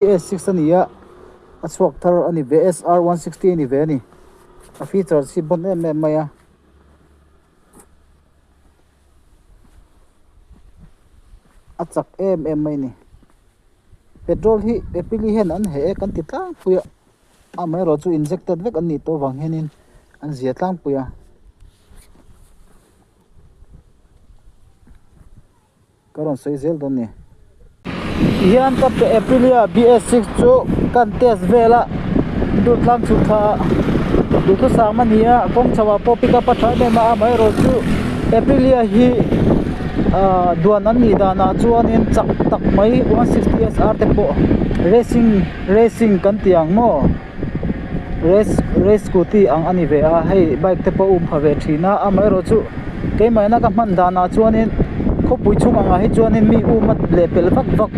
S6 a ni a, a chhuak thar a ni ve SR 160 a ni ve a ni. A features hi bon em em mai a. A chak em em mai a ni. Petrol hi April-i hian an heh e kan ti tlangpui a, amaherawhchu injected vek an nih tawh avang hianin an zia tlangpui a. Ka rawn sawi zel dawn ni. Tihian ka pe Aprilia BS6 chu kan test vel a, Durtlang chhuk thla ah duhthusam a ni a, kawng chho ah pawh pick up a tha em em a, amaherawh chu Aprilia hi ah duan an nih danah chuanin chak tak mai 160 SR te pawh racing racing kan ti ang maw race race scooty ang a ni ve a hei bike te pawh a um pha ve thin a amaherawh chu keimah ina ka hman danah chuanin khawpui chhung angah hi chuanin mi um a leh pelh vak vak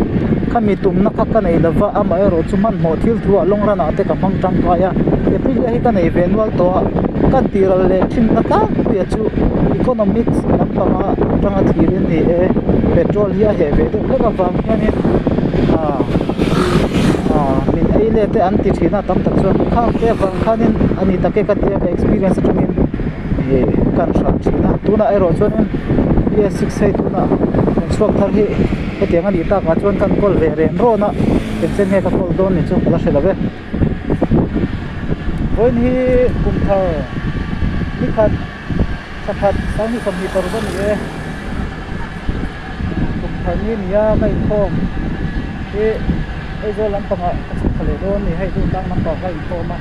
khami tumna kha ka nei lova amaherawh chu hmanhmawh thil thu ah long run ah te ka hmang tangkai a aprilia hi ka nei ve nual tawh a ka tih ral leh thin na tlangpuia chu economics lampanga atanga thlir in ni e petrol hi a heh ve deuh hlek avang hianin ah ah min ei let te an ti thin a tam tak chuan khang te avang khanin a ni tak e ka tia ka experience atangin ih kan hran thin a tunah erawh chuanin BS6 hei tunah rawn chhuak thar hi hetiang a nih takah chuan kan kawl ve reng rawn a engchen nge ka kawl dawn ni chu ka la hre lo ve vawiin hi kum thar ni khat thla khat sanghnih 26 a ni e kum thar ni ni a ka inkhawm hi Aizawl lampangah ka chhuk thla leh dawn a ni hei Durtlang lampangah ka inkhawm a.